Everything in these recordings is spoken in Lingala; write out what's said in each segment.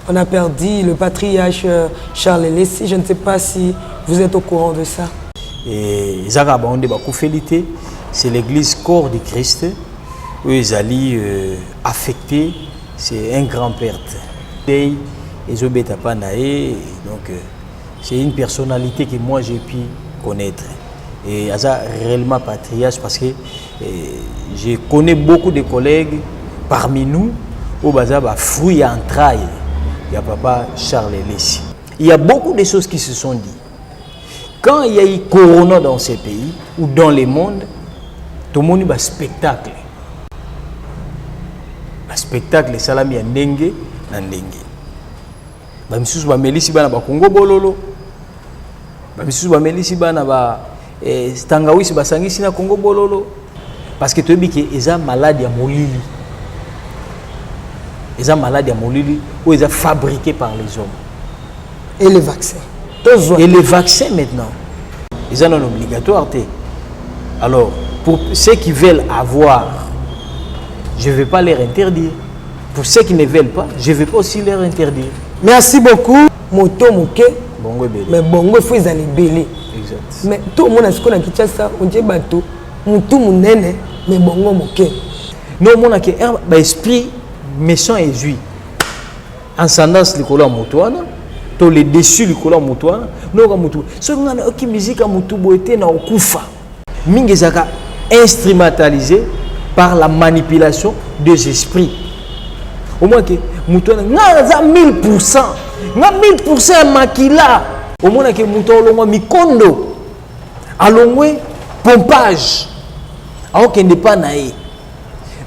On a perdu le patriarche Charles Elessi. Je ne sais pas si vous êtes au courant de ça. Et ezaka bango nde bakufeli te, c'est l'église corps du Christ oyo ezali affecté, c'est un grand perte. Dei ezobeta pa na ye, donc c'est une personnalité que moi j'ai pu connaître. Et aza réellement patriarche parce que je connais beaucoup de collègues parmi nous oyo baza ba fruits ya entrailles ya papa Charles Elessi. Il y a beaucoup de choses qui se sont dites. Quand il y a eu corona dans ces pays ou dans le monde, tout le monde ba spectacle. Ba spectacle esalami ya ndenge na ndenge. Ba misusu ba melisi bana ba Congo bololo. Ba misusu ba melisi bana ba tangawisi basangisi na Congo bololo. Parce que toyebi ke eza malade ya molili. Eza malade ya molili oyo eza fabriqué par les hommes. Et les vaccins. Et les vaccins maintenant, ils en ont obligatoire. Alors, pour ceux qui veulent avoir, je ne vais pas leur interdire. Pour ceux qui ne veulent pas, je ne vais pas aussi leur interdire. Merci beaucoup. Moto moke. Bongo ebele. Mais bongo, il faut ils allaient belé. Exact. Mais tout le monde a ce qu'on a quitté ça, on dit bateau, mutu munene, mais bongo moke. Nous, on a que ba esprit méchant et zui. Ascendance likolo ya moto wana, to le dessus likolo ya moto wana, noka moto. Soki nga na oki musique ya moto boye te na okufa. Mingi ezalaka instrumentalisé par la manipulation des esprits. Au moins que moto wana, nga naza 1000%, nga 1000% ya makila. Au moins que moto alongwa mikondo, alongwe pompage, aokende pa na ye.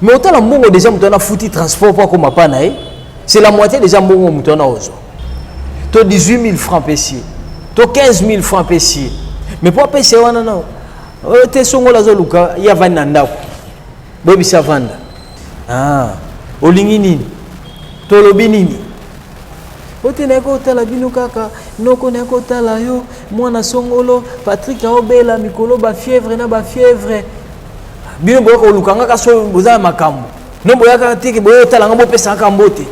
Mais otala mbongo déjà moto wana afuti transport po akoma pa na ye, c'est la moitié déjà mbongo moto wana ozwa. To 18 000 francs pesi ye, to 15 000 francs pesi ye. Mais po apesi ye wana non, oyo te songola azoluka ye avandi na ndako. Boyebisa avanda. Ah, olingi nini? Tolobi nini? Ote naye kotala bino kaka, noko naye kotala yo, mwana songolo, Patrick aobela mikolo ba fièvre na ba fièvre. Bino boyaka koluka nga kasi oyo boza na makambo. No boyaka te ke boyo otala nga bopesa nga mbote.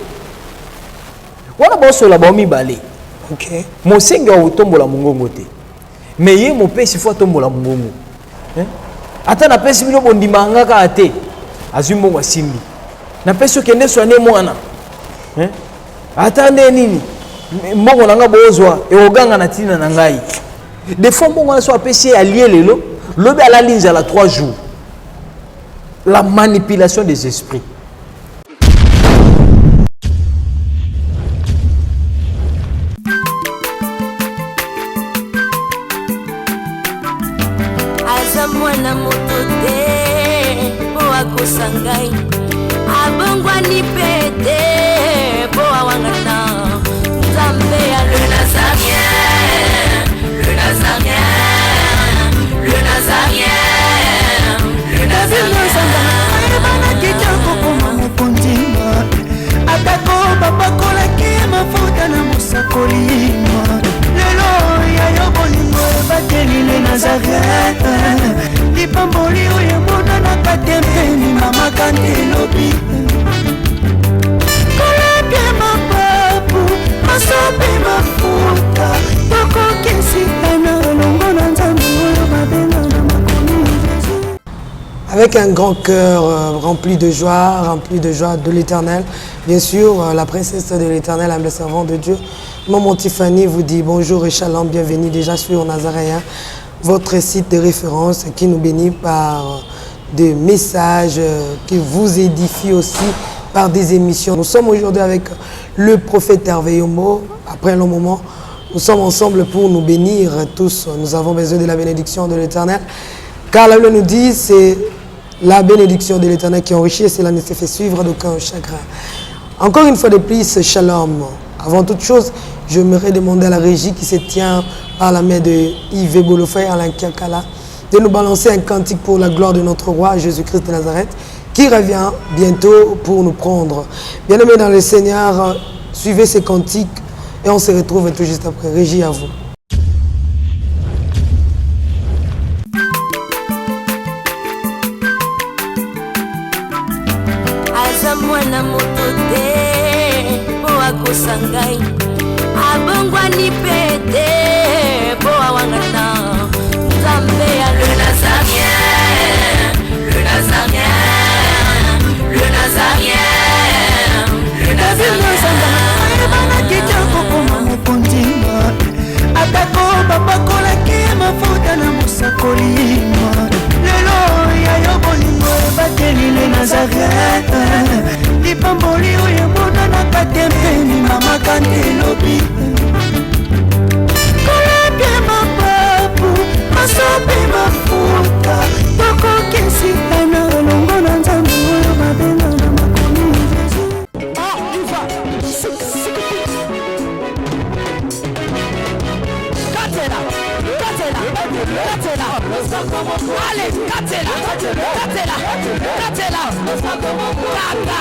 Wana bosola ba mibale. Okay. Mosengi wa kotombola mongongo te. Mais ye mopesi fo atombola mongongo. Hein? Ata napesi bino bondima nga kaka te. Azwi mbongo asimbi. Napesi okende soigner mwana. Hein? Ata nde nini? Mbongo na nga bozwa ekoganga na tina na ngai. Des fois mbongo wana so apesi ye alie lelo, lobi alali nzala 3 jours. La manipulation des esprits. Aza mwana moto te po akosa ngai, abongwani pe te po awangana Nzambe ya le Nazarien, le Nazarien, le Nazarien, le Nazarien. Ayebanaki te kokoma mokonzi, atako bapakolaki mafuta na mosakoli. Lelo ya yo bolingo ebateli le Nazareth, lipamboli oyo emonanaka te mpe mama kante elobi. Kolapia mapapu, masope mafuta, tokokesitana elongo na Nzambe oyo babenga na makomi Jésus. Avec un grand cœur rempli de joie, rempli de joie de l'Éternel. Bien sûr, la princesse de l'Éternel, humble servante de Dieu, Maman Tiffany vous dit bonjour et shalom, bienvenue déjà sur Nazaréen, votre site de référence qui nous bénit par des messages qui vous édifient aussi par des émissions. Nous sommes aujourd'hui avec le prophète Hervé Yombo. Après un long moment, nous sommes ensemble pour nous bénir tous. Nous avons besoin de la bénédiction de l'Éternel. Car la Bible nous dit, c'est la bénédiction de l'Éternel qui enrichit et cela ne se fait suivre d'aucun chagrin. Encore une fois de plus, shalom. Avant toute chose, je j'aimerais demander à la régie qui se tient par la main de Yves Bolofay et Alain Kiakala de nous balancer un cantique pour la gloire de notre roi Jésus-Christ de Nazareth qui revient bientôt pour nous prendre. Bien-aimés dans le Seigneur, suivez ces cantiques et on se retrouve tout juste après. Régie à vous. Aza mwana moto te po akosa ngai abongwani mpe te mpo awangana nzambe ya le nazarien le nazarien le nazarien le nazarien ayebanaki te kokoma mokonzi atako bapakolaki mafuta na mosakoli lelo ya yo bolingo ebateli le nazareth lipamboli oyo emonanaka te mpe limamaka nde elobi kolapie mapapu masope mafuta tokokisikana elongo na nzambe oyo babenga na makomi Allez, katela, katela, katela, kaka, kaka.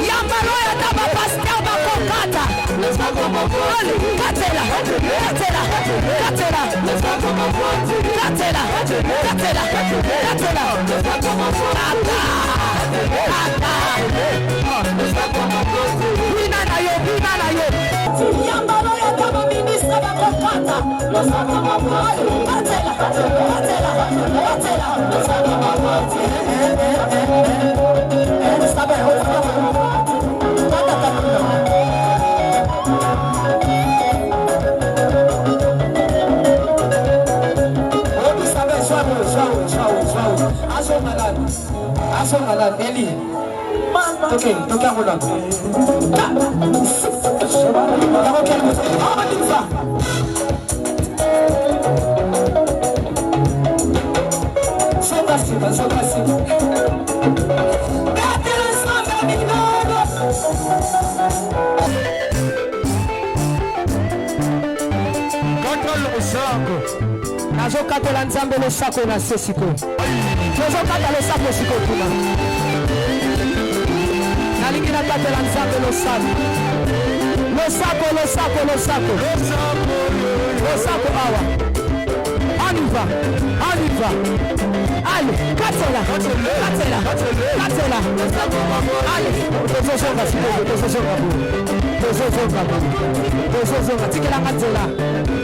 Yambalo ya taba pasteur bakokata. Allez, katela, katela, katela, katela, katela, katela, kaka, kaka. Bina na yo, bina na yo. Yambalo ya taba ministre bakokata. Allez, katela, katela, katela. Nazokatela nzambe losako na se sikoyo tozokata losako sikoyo kuna nalingi nakatela nzambe losako losako losako losako losako awa on y va on y va allez katela katela katela allez tozozonga sikoyo tozozonga boye tozozonga boye tozozonga tikelanga nzela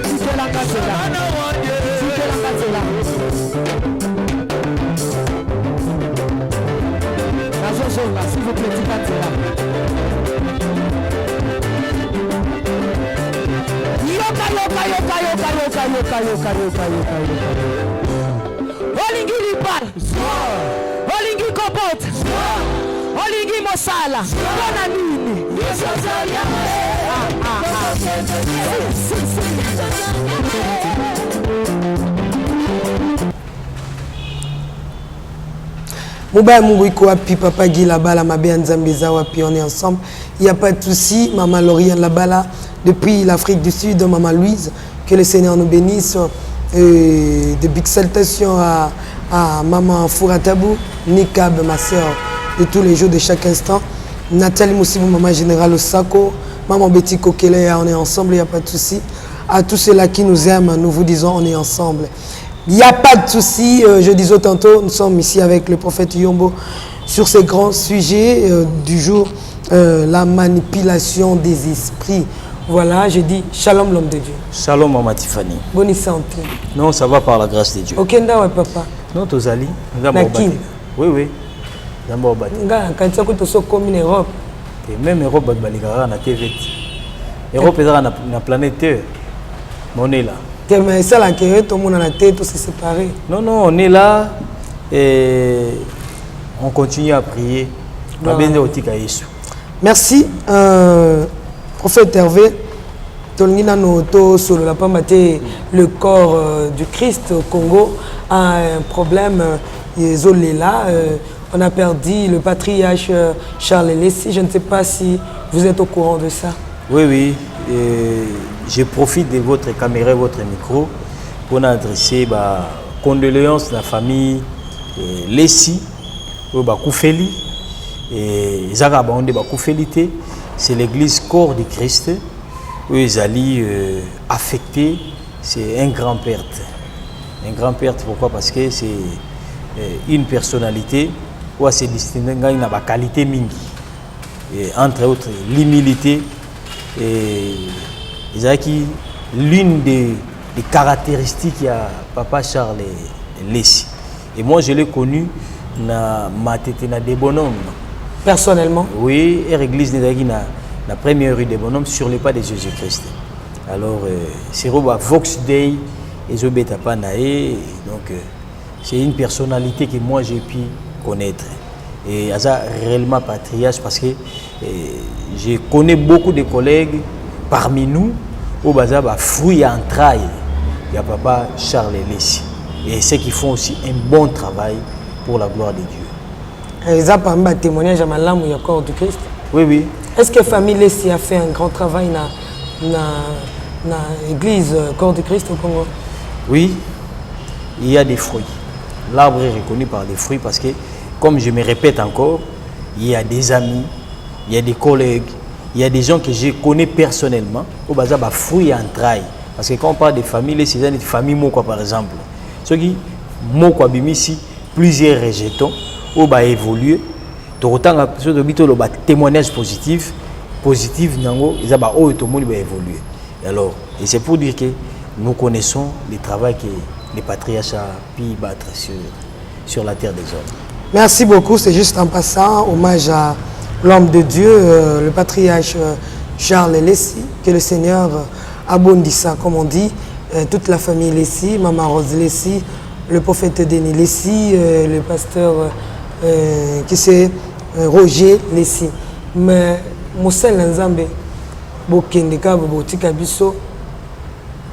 tikelanga nzela tikelanga nzela nazozonga s'il vous plaît tika nzela yoka yoka yoka yoka yoka yoka yoka yoka yoka yoka olingi libala olingi kobota olingi mosala mpona nini Ah, ah, ah. Si, si, si. Mobaya Mungu iko wapi Papa Guy Labala mabe ya Nzambe eza wapi on est ensemble. Il n'y a pas de souci, Maman Lauriane Labala depuis l'Afrique du Sud, Maman Louise, que le Seigneur nous bénisse. Et de big salutations à Maman Fouratabou, Nikab, ma sœur de tous les jours, de chaque instant. Nathalie Moussibou, Maman Générale Osako, Maman Betty Kokele, on est ensemble, il n'y a pas de souci. À tous ceux-là qui nous aiment, nous vous disons, on est ensemble. Il n'y a pas de souci, je disais tantôt, nous sommes ici avec le prophète Yombo sur ces grands sujets du jour, la manipulation des esprits. Voilà, je dis shalom l'homme de Dieu. Shalom Mama Tiffany. Bonne santé. Non, ça va par la grâce de Dieu. Okenda ouais papa. Non, tozali. Na Kin. Oui. Nzambe obate. Nga kanisa ko toso komi na Europe. Et même Europe bato balekaka na TV. Europe ezaka na planète Terre. Mais on est là. Te mais esalaka ye tomonana te to se séparer. Non, non, on est là et on continue à prier. Babende otika Yesu. Merci prophète Hervé. Tolingi nano tosolola pamba te le corps du Christ au Congo a un problème ezolela. On a perdu le patriarche Charles Lessi. Je ne sais pas si vous êtes au courant de ça. Oui. Et je profite de votre caméra et votre micro pour adresser ma condoléances à la famille Lessi, Bakufeli, et Zara Baonde Bakufelité. C'est l'église Corps du Christ où ils allaient affecter. C'est un grand perte. Un grand perte, pourquoi? Parce que c'est une personnalité Oyo ase distingue ngai na ba qualité mingi. Et entre autres l'humilité et ezalaki l'une des caractéristiques ya papa Charles Lessi. Et moi je l'ai connu na Matete na Debonhomme. Personnellement? Oui, et l'église ezalaki na la première rue des Bonhommes sur les pas de Jésus-Christ. Alors c'est Roba Vox Day ezobeta pa na ye, donc c'est une personnalité que moi j'ai pu connaître. Et aza réellement patriarche parce que je connais beaucoup de collègues parmi nous au baza ba fruits et entrailles. Il y a papa Charles Lessi et ceux qui font aussi un bon travail pour la gloire de Dieu. Et ça, parmi les témoignages à Malamu, il y a corps du Christ. Oui, oui. Est-ce que famille Lessi a fait un grand travail dans l'église corps du Christ au Congo? Oui, il y a des fruits. L'arbre est reconnu par des fruits parce que, comme je me répète encore, il y a des amis, il y a des collègues, il y a des gens que je connais personnellement, au bazar, bah, fruits et entrailles. Parce que quand on parle de famille, c'est une famille moko, par exemple. Ceux qui, moko abimisi, plusieurs rejetons, au bas évoluer. Donc, autant que ce soit le témoignage positif, positif, nango, ils ont, bah, oh, tout le monde va évoluer. Alors, et c'est pour dire que nous connaissons le travail que les patriarches a pu battre sur la terre des hommes. Merci beaucoup, c'est juste en passant, hommage à l'homme de Dieu, le patriarche Charles Lessi, que le Seigneur abondissa, comme on dit, toute la famille Lessi, Maman Rose Lessi, le prophète Denis Lessi, le pasteur qui c'est Roger Lessi. Mais Mosel Nzambe, bokende ka botika biso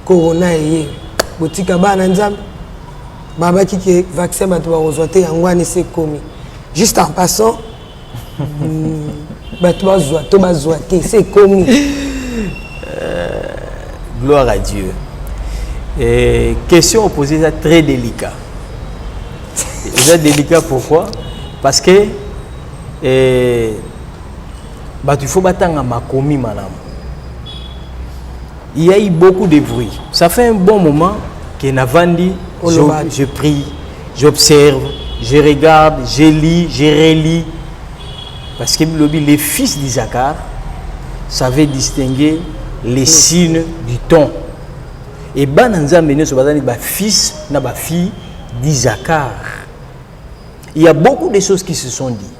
corona eye, botika bana Nzambe, baba ki vaccin bato bakozwa te yango wana ese ekomi. Juste en passant, bato bazwa to bazwa te, c'est ekomi. Gloire à Dieu. Et question posée, c'est très délicat. C'est délicat pourquoi? Parce que il faut battre makomi madame. Il y a eu beaucoup de bruit. Ça fait un bon moment que Navandi, je prie, j'observe, je regarde, je lis, je relis. Parce que les fils d'Isaacar savaient distinguer les signes du temps. Et bana Nzambe nyonso bazali ba fils na ba fille d'Isaacar. Il y a beaucoup de choses qui se sont dites.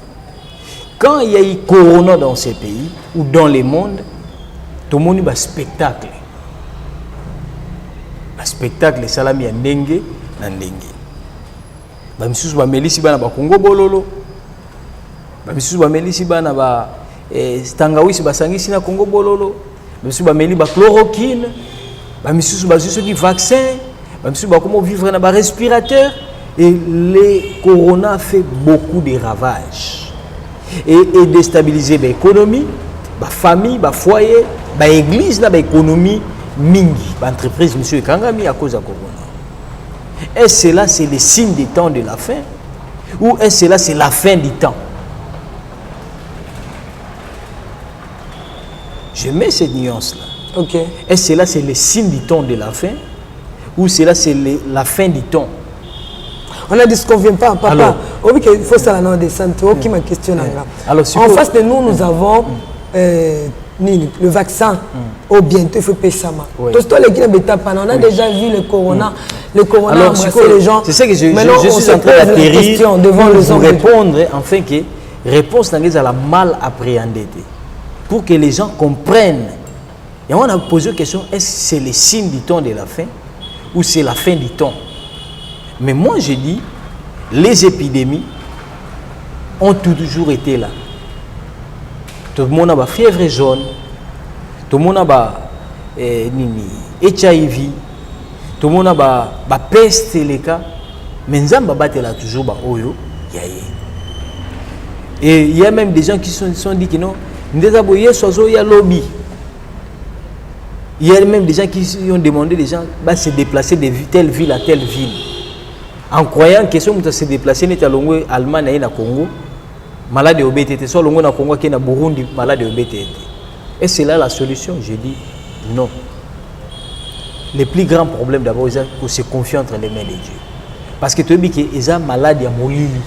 Quand il y a eu corona dans ces pays ou dans le monde, tout le monde a spectacle. Ba spectacle salami ya ndenge na ndenge. Ba misusu ba melisi bana ba Congo bololo. Ba misusu ba melisi bana ba tangawisi ba sangisi na Congo bololo. Ba misusu ba meli ba chloroquine. Ba misusu ba zuso ki vaccin. Ba misusu ba comment vivre na ba respirateur. Et le corona fait beaucoup de ravages. Et déstabiliser l'économie, ba famille, ba foyer, ba église, ba économie mingi, ba entreprise monsieur Kangami à cause de corona. Est-ce cela c'est le signe du temps de la fin ou est-ce cela c'est la fin du temps? Je mets cette nuance-là. Ok. Est-ce cela c'est le signe du temps de la fin ou cela c'est la fin du temps? On a dit ce qu'on vient pas, papa. Alors, oui, il faut ça la descente. Ok, ma question. Alors, en face de nous, nous avons le vaccin. Au bientôt, il faut payer ça. Oui. Tout les qui on a déjà vu le corona. Le corona alors, a embrassé les gens. C'est ça que je suis en train d'atterrir devant les pour répondre, enfin que réponse à la mal appréhendée. Pour que les gens comprennent. Et on a posé la question, est-ce que c'est le signe du temps de la fin ou c'est la fin du temps? Mais moi, je dis, les épidémies ont toujours été là. Tout le monde a fièvre jaune, tout le monde a HIV, tout le monde a peste, les cas. Mais nous avons toujours oyo, yaye. Et il y a même des gens qui se sont dit que non, nous avons lobby. Il y a même des gens qui ont demandé des gens de se déplacer de telle ville à telle ville. En croyant que si on se déplacer, n'est à Longo, Allemagne et Congo, malade au BTT, soit Longo na Congo qui est na Burundi, malade au BTT. Et c'est là la solution, je dis non. Le plus grand problème d'abord, c'est qu'on se confie entre les mains de Dieu. Parce que tu dis que ils sont malades, il y a molili.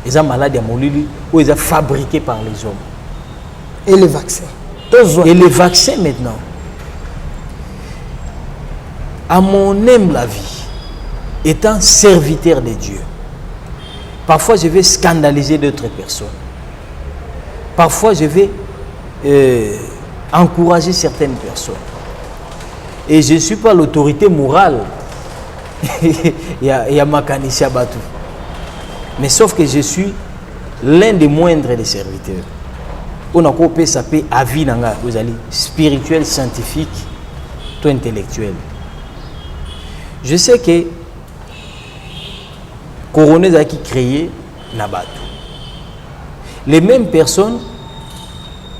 Eza malade ya molili oyo eza fabriqué par les hommes. Et les vaccins, tozwa. Et les vaccins maintenant, à mon humble avis, étant serviteur de Dieu, parfois je vais scandaliser d'autres personnes, parfois je vais encourager certaines personnes, et je ne suis pas l'autorité morale ya makanisi ya bato, mais sauf que je suis l'un des moindres des serviteurs oyo nakopesa mpe avis na ngai ozali spirituel, scientifique to intellectuel. Je sais que corona ezalaki créé na bato, les mêmes personnes.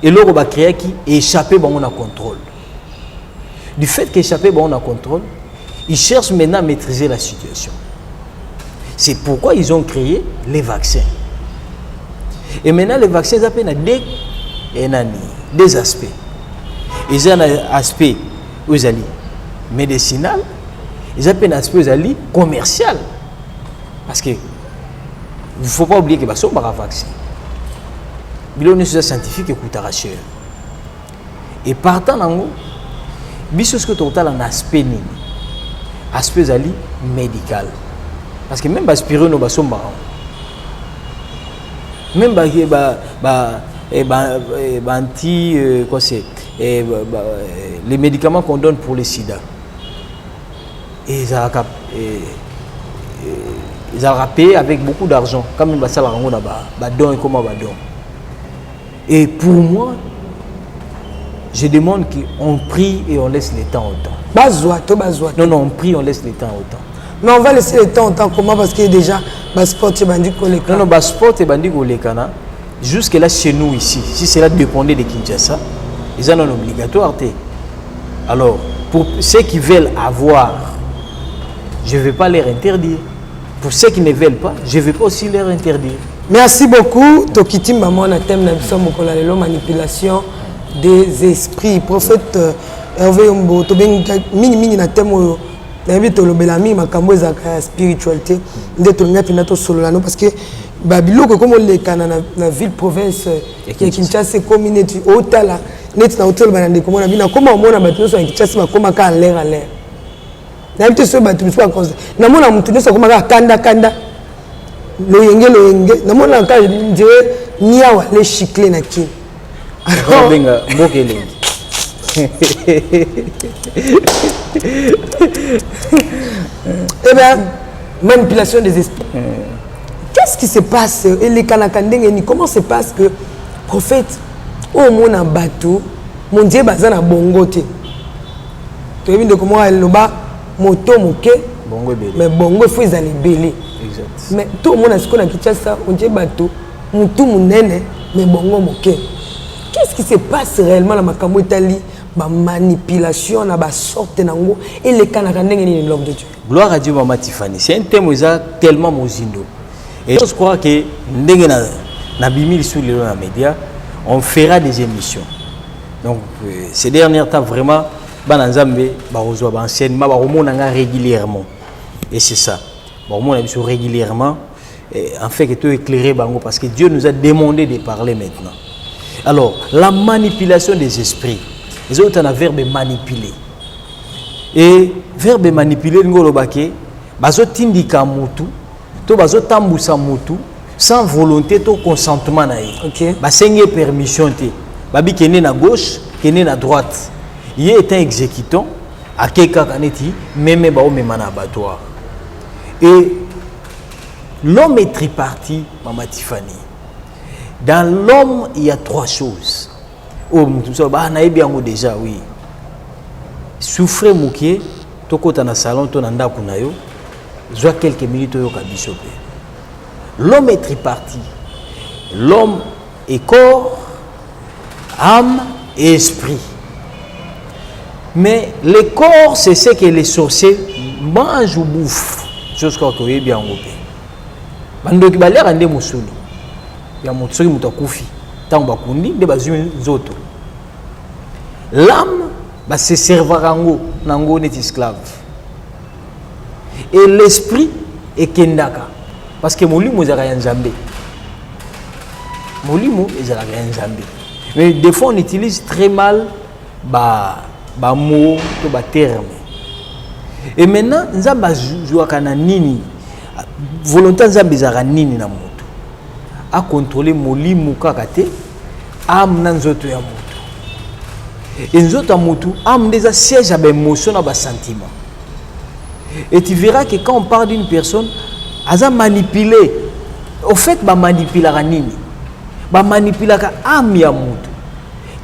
Eloko bacréaki échappé bango na contrôle. Du fait qu'échappé bango na contrôle, ils cherchent maintenant à maîtriser la situation. C'est pourquoi ils ont créé les vaccins. Et maintenant, les vaccins eza mpe na deux enani, deux aspects. Eza na aspect oyo ezali médicinal, eza mpe na aspect oyo ezali commercial, parce que il faut pas oublier que basombaka vaccin. Biloko nyonso eza scientifique ekutaka cher. Et partant nango, biso soki tokotala na aspect nini, aspect ezali médical, parce que même baaspirine oyo basombaka yango, même ba ba ba eh, ba, eh, ba anti quoi, c'est ba, ba, les médicaments qu'on donne pour le sida, ezalaka ezalaka payé avec beaucoup d'argent quand même. Basalaka yango na badon, ekoma badon. Et pour moi, je demande qu'on prie et on laisse le temps au temps. Bazwa to bazwa? Non, non, on prie, on laisse le temps au temps. Mais on va laisser le temps au temps comment? Parce que déjà basport ebandi koleka. Non, non, basport ebandi kolekana. Jusque là, chez nous ici, si cela dépendait de Kinshasa, eza non obligatoire te. Alors, pour ceux qui veulent avoir, je ne vais pas leur interdire. Pour ceux qui ne veulent pas, je ne vais pas aussi leur interdire. Merci beaucoup. Tokiti mama na thème na biso mokolo ya lelo, manipulation des esprits. Prophète Hervé Yombo, tobengi mingimingi na thème oyo. Nayebi tolobela mingi makambo ezalaka ya spiritualité, nde tolingi mpenza tosolola no, parce que babiloko ekomi olekana na ville province ya Kinshasa, ekomi neti otala neti na otoloba na ndeko mona bino, akoma omona bato nyonso ya Kinshasa bakomaka en l'air, en l'air. Nayebi te soki bato mosusu bakonse. Namona motu nyonso akomaka kanda kanda, loyenge loyenge. Namona kaka dire niawa le chicle na kini. Obenga mboka elengi. Eh bien, manipulation des esprits, qu'est-ce qui se passe? Elekanaka ndenge nini? Comment se passe que, prophète, oyo omona bato mondie baza na bongo te? Toyebi ndeko moko aloba moto moke. Bongo ebele. Mais bongo efo ezala ebele. Exact. Mais to omona sikoyo na Kinshasa, ondie bato motu monene mais bongo moke. Qu'est-ce qui se passe réellement na makambo etali bamanipulation na basorte nango? Elekanaka ndenge nini, l'homme de Dieu? Gloire à Dieu, Maman Tiffany. C'est un thème où tellement mozindo. Et je crois que ndenge na bimi sur les na média, on fera des émissions. Donc ces derniers temps, vraiment, bana Nzambe ba ba enseignement, ba romona nga régulièrement. Et c'est ça. Ba romona biso régulièrement et en fait que tout éclairer bango, parce que Dieu nous a demandé de parler maintenant. Alors, la manipulation des esprits. Les autres, on a verbe manipuler. Et verbe manipuler, ngolo bake, bazotindika mutu to bazotambusa mutu sans volonté to consentement na ye. Basengi ye permission te. Babi kende na gauche, kende na droite, ye est un exécutant, ake kaka neti meme baomema na abattoir. Et l'homme est tripartite, Mama Tiffany. Dans l'homme, il y a trois choses. Oyo mutu mosusu aloba: "Ah, nayebi yango déjà." Oui, souffre moke, tokɔta na salon to na ndako na yo, zwa quelques minutes, oyoka biso mpe. L'homme est tripartite. L'homme est corps, âme et esprit. Mais le corps, c'est ce que les sorciers mangent ou bouffent. Chose kaka toyebi yango mpe, bandoki baliaka nde mosuni ya moto. Soki moto akufi, ntango bakundi nde bazwi nzoto. L'âme, base servaka yango nango neti esclave. Et l'esprit ekendaka, parce que molimo ezalaka ya Nzambe. Molimo ezalaka ya Nzambe. Mais des fois on utilise très mal ba ba mots to ba termes. Et maintenant Nzambe azwaka na nini? Volonté Nzambe ezalaka nini na moto? A contrôler molimo kaka te, âme na nzoto ya moto. Et nzoto ya moto, âme nde eza siège ya ba émotion na ba sentiment. Et tu verras que quand on parle d'une personne, aza manipulé. Au fait, ba manipulaka nini? Ba manipulaka âme ya moto.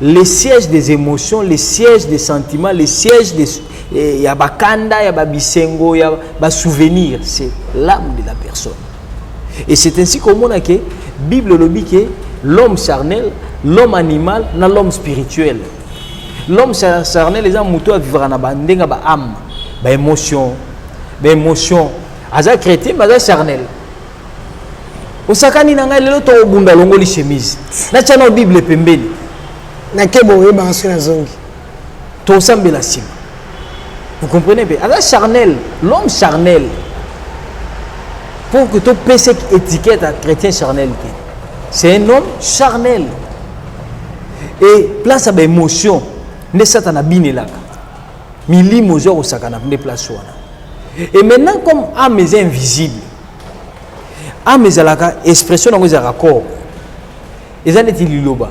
Le siège des émotions, le siège des sentiments, le siège des eh, ya bakanda, ya babisengo, ya ba souvenir, c'est l'âme de la personne. Et c'est ainsi qu'omona que Bible elobi que l'homme charnel, l'homme animal na l'homme spirituel. L'homme charnel eza moto avivaka na bandenge ba âme, ba émotion, ba émotion. Aza chrétien mais aza charnel. Osakani na ngai lelo tokobunda, longoli chemise, natya na Bible pembeni. Nakeba oyebaka soki nazongi. Tosambela nsima. Vous comprenez mpe aza charnel, l'homme charnel, pour que topesa étiquette à chrétien charnel te. C'est un homme charnel et place ya baémotion nde Satana abinelaka milimo ozwa kosakana nde place wana. Et maintenant, comme âme eza invisible, âme ezalaka expression nango ezalaka corps, eza neti liloba,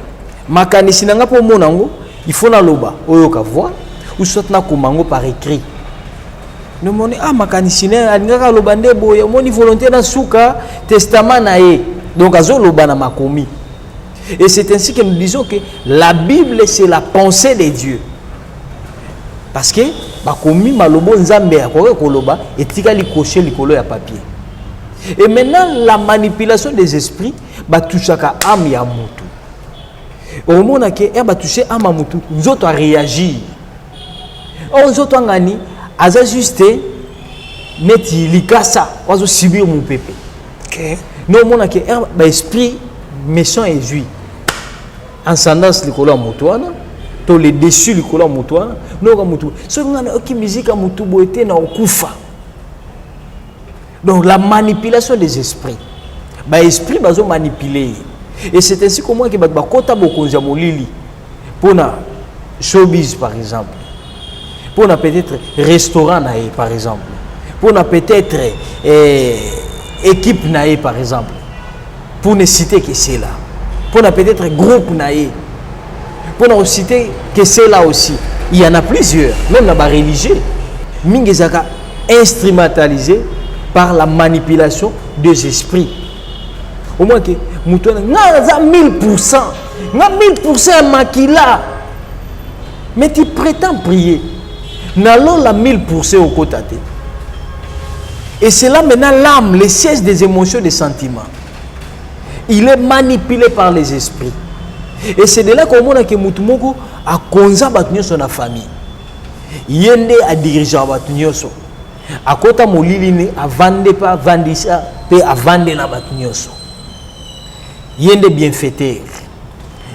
makanisi na nga. Mpo omona yango, il faut naloba, oyoka voix, ou soit nakoma yango par écrit. Nomoni, ah, makanisi na ye alingaka aloba nde boye. Omoni volonté na suka testament na ye, donc azoloba na makomi. Et c'est ainsi que nous disons que la Bible, c'est la pensée de Dieu, parce que bakomi malobo Nzambe akoki koloba, etikali coché likolo ya papier. Et maintenant, la manipulation des esprits, batouchaka âme ya motu. Omona ke e batouche âme ya motu, nzoto aréagir. Oyo nzoto angani aza juste neti likasa azosubir mopepe. Nde omona ke baesprit méchant ezwi ascendance likolo ya motu wana to le dessus likolo ya motu wana. Noyoka motu, soki ngai nayoki musique ya motu boye te, na okufa. Donc la manipulation des esprits, baesprit bazomanipule ye. Et c'est ainsi comment ke bato bakɔta bokonzi ya molili mpona showbiz par exemple, mpona peut-être restaurant na ye par exemple, mpona peut-être équipe na ye par exemple, pour ne citer que cela, mpona peut-être groupe na ye, mpona kociter que cela aussi. Il y en a plusieurs, même na bareligieux mingi ezalaka instrumentalisé par la manipulation des esprits. Au moins ke moto wana, nga aza 1000%, nga 1000% ya makila, mais tu prétends prier, nalola 1000% okota te. Et c'est là maintenant l'âme, le siège des émotions, des sentiments, il est manipulé par les esprits. Et c'est de là komona ke motu moko akonza bato nyonso na famille, ye nde adirigeaka bato nyonso, akota molili ne avande mpe avandisa mpe avandela bato nyonso, ye nde bienfaiteur.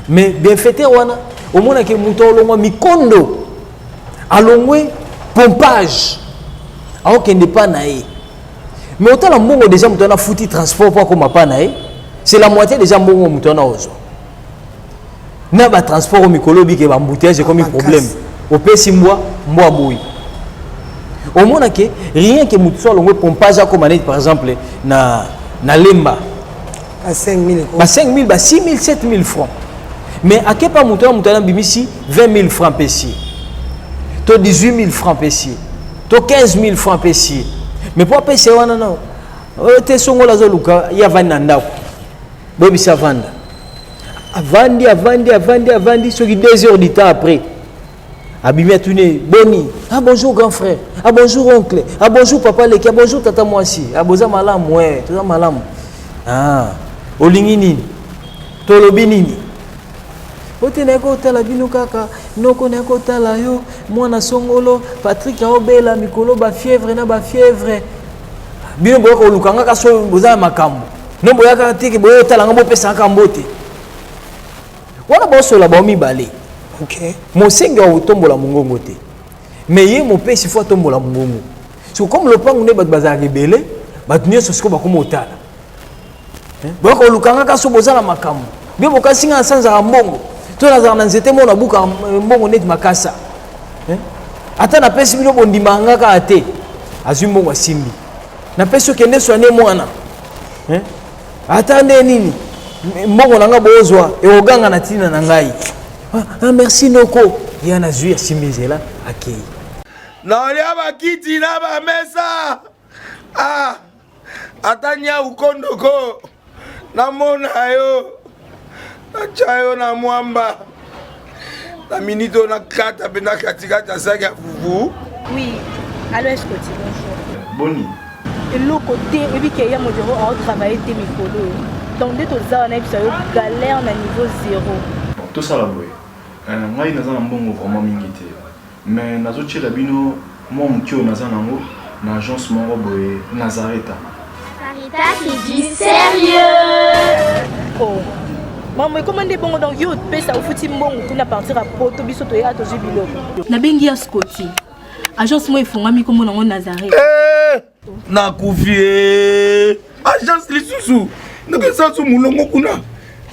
Mais bienfaiteur wana, omonaki moto alongwa mikondo, alongwe pompage, aokende pa na ye, mais otala mbongo déjà moto wana afuti transport mpo akóma pa na ye, c'est la moitié déjà mbongo moto wana ozwa na batransport. Oyo mikolo obike baembouteillage ekomi problème, opesi mbwa, mbwa boyi. Omona ke rien ke motu so alongwe pompage, akóma neti par exemple na Lemba, ba 5000. Ba 5000, ba 6000, 7000 francs, mais akepa moto wana, moto wana abimisi 20 000 francs pesi ye, to 18 000 francs pesi ye, to 15 000 francs pesi ye. Mais mpo apesa ye wana, no oyo te, songola azoluka ye, avandi na ndako, boyebisi avanda, avandi, avandi, avandi, avandi. Soki 2 heures du temps après, abimi, atuni: "Boni?" "Ah, bonjour grand frère." "Ah, bonjour oncle." "Ah, bonjour papa leki." "Ah, bonjour tata mwasi." "Ah, boza malamu?" "Eh, toza malamu." "Ah, olingi nini? Tolobi nini?" "Ote naye kotala bino kaka, noko, naye kotala yo. Mwana songolo Patrik aobela mikolo bafièvre na bafièvre. Bino boyaka koluka nga kaka so boza na makambo. No boyaka teke, boya otala nga, bopesaka kaka mbote." Wana bosola bao mibale. Mosengi wa kotombola mongongo te, mais ye mopesi fo atombola mongongo. So comme lopango nde bato bazalaka ebele, bato nyonso sikoyo bakoma otala. Boyaka koluka nga kaka so boza na makambo. Bino bokasi nga nasanzaka mbongo to nazalaka na nzete moko nabukaka mbongo neti makasa. Eh? Ata napesi bino bondimaka nga kaka te. Azwi mbongo asimbi. Napesi okende soigne mwana. Eh? Ata nde nini mbongo na nga bozwa ekoganga na ntina na ngai. Ah, ah, merci noko. Ye nazwi asimbi nzela akei. Nalia bakiti na bamesa. Ah, ata nyau kondoko namona yo natya yo na mwamba na minute oyo nakata mpenza katikati ya saki ya fufu. Oui, allo Escoti, bonjour. Boni. Eloko te, oyebi ke ya modero aotravaille te mikolo oyo. Donc nde toza wana yebisa yo galère na niveau zéro. Bon, tosala boye. Euh, ngai naza na mbongo vraiment mingi te. Mais nazotiela bino mwa moke oyo naza nango na agence moko boye Nazareta. Nazareta, c'est du sérieux. Oh. Maman, ekoma nde bongo donc yo opesa ofuti mbongo kuna partir ya poto biso toyaka tozwi biloko. Nabengi ya Scotty. Agence moko efungwami nkombo nango Nazareth. Eh, nakufi eh. Agence lisusu nakesa su molongo kuna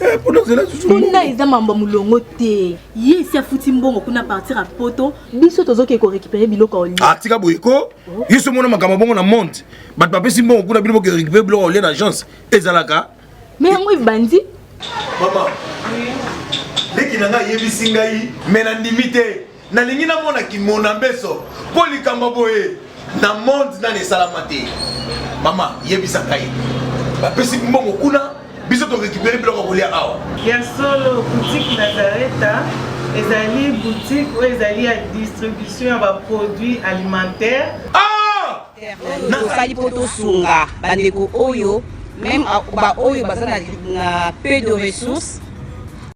eh, mpona ozela susu kuna eza mambo ya molongo te ye esi afuti mbongo kuna partir ya poto biso tozoke korécupere biloko ya olia ah, tika boye ko yo so omona makambo bongo na monde bato bapesi mbongo kuna bino boke récupere biloko ya olia na agence ezalaka me yango ebandi mama leki na ngai ayebisi ngai me nandimi te Nalingi namona kimona mbeso mpo likambo boye na monde nani esalama te. Mama yebisa ngai, bapesi mbongo kuna, biso to récupérer biloko ya kolia awa. Ya solo, boutique Nazareta ezali boutique oyo ezali ya distribution ya ba produits alimentaires. Ah! Tosali mpo tosunga bandeko oyo meme baoyo baza na peu de ressources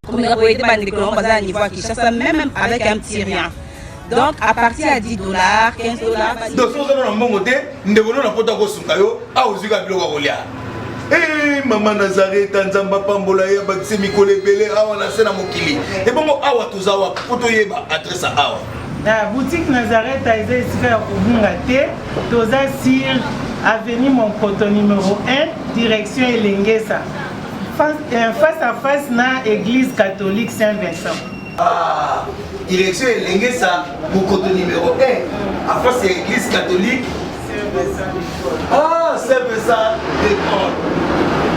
komeka koyede bandeko nango baza na niveau ya Kinshasa meme avec un petit rien. Donc à partir ya 10 $, 15 $. Donc soki oza na mbongo te, ndeko no na poto akosunga yo, awa ozwi kaka biloko ya kolia. Hey, eh, mama Nazareta, Nzambe apambola ye, abakise mikolo ebele awa na se na mokili. Ebongo awa toza wapi mpo toyeba adresse ya awa? Na boutique Nazareta eza esika ya kobunga te, toza sur avenue Monkoto numéro 1 direction Elengesa face, face à face na église catholique Saint-Vincent. Ah, direction Elengesa Monkoto numéro 1 à face ya église catholique Saint-Vincent d'école. Ah, Saint-Vincent d'école.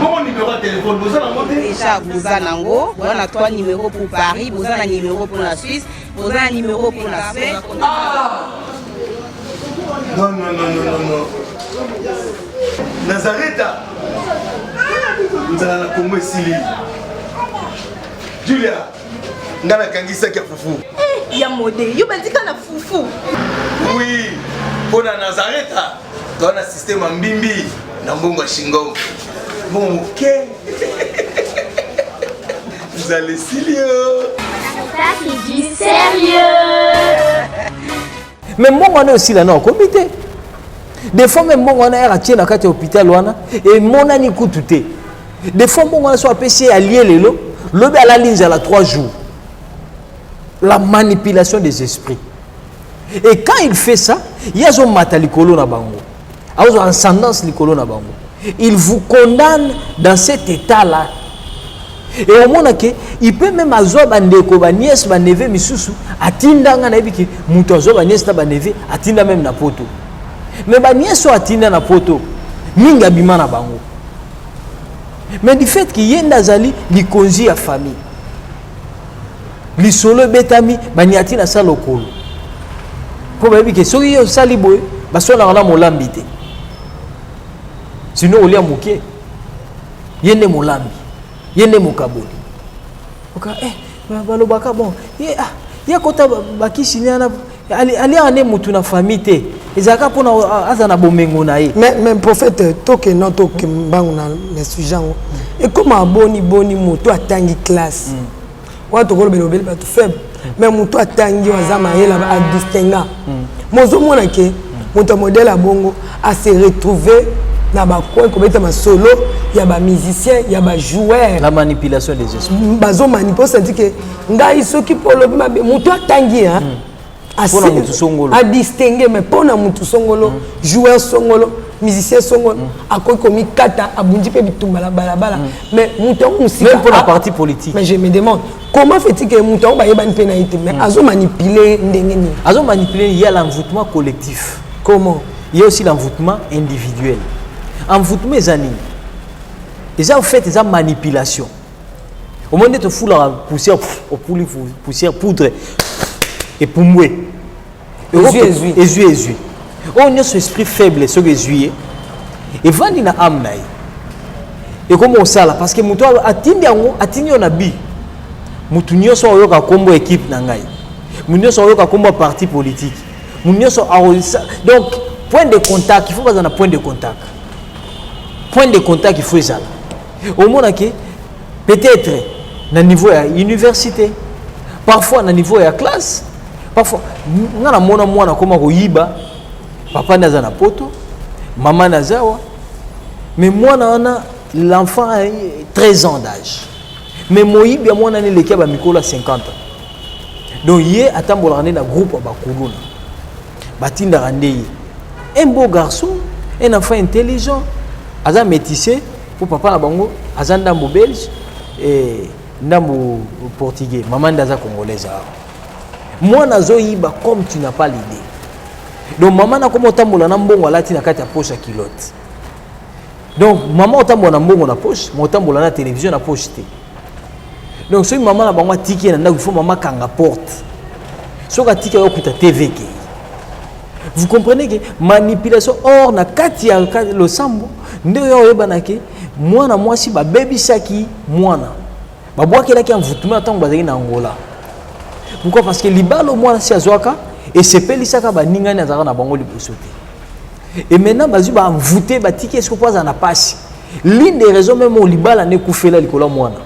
Bongo numéro ya téléphone boza nango te? Déjà boza nango, boza na 3 numéros pour Paris, boza na numéro pour la Suisse, boza na numéro pour la Suède. Ah! Non, non, non, non, non, non. Nazareta nzala na Congo esili. Julia, nga nakangi saki ya fufu. Eh, ya mode, yo bandika na fufu. Oui, mpo na Nazareta toza na système ya mbimbi na mbongo ya shingom. Mbongo moke. Nzala esili yo. Ça, c'est du sérieux. Mais mbongo wana osila na okomi te. Des fois même mbongo wana atie na kati ya hôpital wana emonani kutu te. Des fois mbongo wana so apesi ye alie lelo, lobi alali nzala 3 jours. La manipulation des esprits. Et quand il fait ça, ye azomata likolo na bango. Azozwa ascendance likolo na bango. Il vous condamne dans cet état-là. Et omona ke il peut même azwa bandeko ba nièce ba neveu misusu atinda nga nayebi ke moto azwa ba nièce na ba neveu atinda même na poto. Mais ba nièce oyo atinda na poto mingi abima na bango. Mais du fait que ye nde azali likonzi ya famille, lisolo ebetami banyati na sa lokolo mpo bayebi ke soki ye osali boye baswanaka na molambi te, sino olia moke, ye nde molambi, ye nde mokaboli. Oka, eh, balobaka bon ye, ah, ye akota bakisi ne wana aliaka nde motu na famille te, ezalaka mpona aza na bomengo na ye. Mais prophète, tokenda toke mbangu na sujet yango. Ekoma boni boni moto atangi classe wana tokolobela obeli bato faible, mais moto atangi oyo aza mayele adistinga mozomona ke moto ya modèle ya bongo ase retrouver na bacoin kobeta masolo ya bamusicien ya bajoueur. La manipulation des esprits. Bazomanipule, osenti ke ngai soki mpo olobi mabe moto atangi Mpona motu songolo. Adistingue, mais mpo na motu songolo, joueur songolo. Musicien songo akoki komikata, abundi mpe bitumba na balabala, mais moto yango mosika. Même pour la parti politique. Mais je me demande comment fait-il que moto yango bayebani mpe na ye te, mais azomanipule ndenge nini? Azomanipule. Il y a l'envoûtement collectif. Comment? Il y a aussi l'envoûtement individuel. Envoûtement eza nini? Eza, en fait, eza manipulation. Omoni nde tofulaka poussière, opuli poussière, poudre epumbwe. Ezwi, ezwi. Ezwi, ezwi. Oyo nyonso esprit faible. Soki ezwi ye, evandi na âme na ye, ekomi kosala, parce que moto atindi yango, atindi yo na bi motu nyonso aoyoka nkombo équipe na ngai, motu nyonso aoyoka nkombo ya parti politique, motu nyonso. Donc point de contact, il faut bazala na point de contact. Point de contact, il faut ezala. Omonake peut-être na niveau ya université, parfois na niveau ya classe. Parfois nga namona mwana akoma koyiba, papa nde aza na poto, mama naza awa, mais mwana wana, l'enfant a 13 ans d'âge, mais moyibi ya mwana wana eleki ya bamikolo ya 50 ans. Donc ye atambolaka nde na groupe ya bakuluna, batindaka nde ye. Un beau garçon, un enfant intelligent, aza métissé mpo papa na bango aza ndambo belge e ndambo portugais, mama nde aza congolaise. Awa mwana azoyiba comme tu n'as pas l'idée. Donc mama nakoma otambola na mbongo alati na kati ya poche ya culotte. Donc mama otambola na mbongo na poche, ma otambola na télévision na poche te. Donc soki mama na bango atiki ye na ndako, il faut mama kanga porte. Soki atiki, ayokuta TV kei. Vous comprenez que manipulation? Or na kati ya losambo nde oyo oyebana ke mwana mwasi babebisaki, mwana babwakelaki envoûtement ntango bazalaki na Angola. Pourquoi? Parce que libala mwana si azwaka esepelisaka baningani azalaka na bango liboso te. Et maintenant bazwi, baenvoûte, batiki esiko mpo azala na pasi. L'une des raisons même oyo libala nde ekufela likolo ya mwana